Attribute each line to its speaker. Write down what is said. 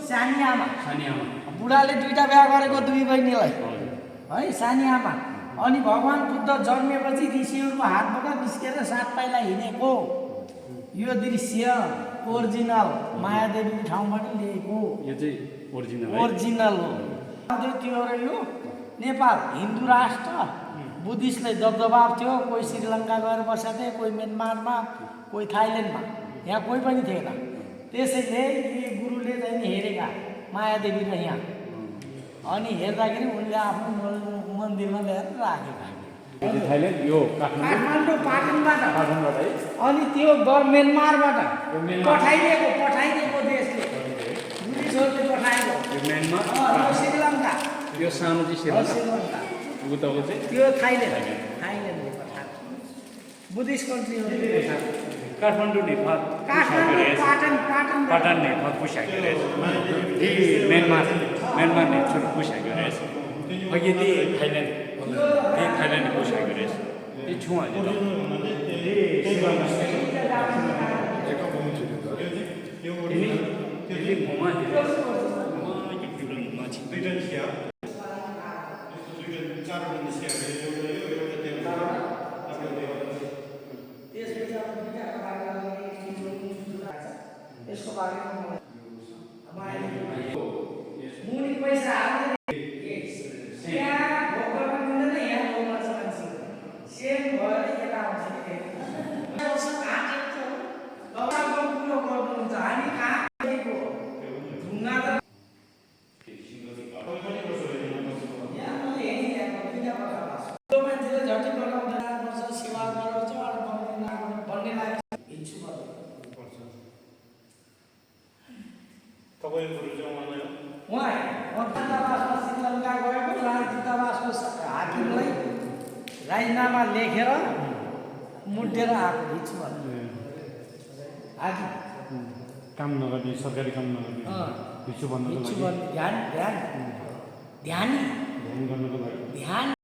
Speaker 1: सानी आमा
Speaker 2: सानी आमा
Speaker 1: बुढाले दुईटा बिहा गरेको दुई बहिनीलाई
Speaker 2: हजुर
Speaker 1: है सानी आमा अनि भगवान बुद्ध जन्मेपछि ऋषिहरूको हातबाट निस्केर 7 पाइला हिँडेको यो दृश्य ओरिजिनल मायादेवीको ठाउँबाट लिएको
Speaker 2: यो चाहिँ ओरिजिनल
Speaker 1: ओरिजिनल हो त्यो र यो नेपाल हिन्दू राष्ट्र बुद्धिस्टले दबदबाब थियो कोही श्रीलङ्का गएर बसेथे कोही म्यानमारमा कोही थाइल्यान्डमा यहाँ कोही पनि थिएन त्यसैले यी गुरुले चाहिँ हेरेका मायादेवी र यहाँ अनि हेर्दाखेरि उनले आफ्नो मन्दिरमा ल्याएर राखेका
Speaker 2: थाइल्यान्ड यो
Speaker 1: काठमाडौँ पाटनबाट
Speaker 2: काठमाडौँबाट है
Speaker 1: अनि त्यो म्यानमारबाट
Speaker 2: म्यानमार।
Speaker 1: पठाइदिएको देशले ब्रिटिसहरूले पठाएको
Speaker 2: यो म्यानमार
Speaker 1: यो श्रीलङ्का
Speaker 2: यो सानो चाहिँ श्रीलङ्का
Speaker 1: श्रीलङ्का
Speaker 2: उताको चाहिँ
Speaker 1: त्यो थाइल्यान्डले पठाएको बुद्धिस्ट कन्ट्रीहरूले पठाएको
Speaker 2: काठमाडौँ नेपाल
Speaker 1: काठमाडौँ
Speaker 2: पाटन नेपाल पुसाएको रहेछ म्यानमार ने छोटो पुसाएको रहेछ अघि थाइल्यान्ड पुसाएको रहेछ त्यो छु अहिले
Speaker 1: यसको बारेमा मुनि पैसा हाल्दै यहाँ भोकरमा मिल्दैन यहाँ लोमा छ मान्छे सेम भएर यता आउँछ नि तपाईँको कुरो गर्नुहुन्छ हामी कहाँ ढुङ्गा त यहाँ मैले हेरिरहेको दुईटा प्रकार त्यो मान्छेले झट्टै बनाउँदैन पर्छ सेवा गराउँछ अरू भन्ने लाग्छ हिँड्छु उहाँ दूतावासमा श्रीलङ्का गएको दूतावासको हाकिमलाई राजीनामा लेखेर मुटेर आएको हिँड्छु हाकिम
Speaker 2: काम नगर्ने सरकारी काम नगर्ने हिजो भन्नुको लागि
Speaker 1: ध्यान
Speaker 2: ध्यान गर्नको लागि
Speaker 1: ध्यान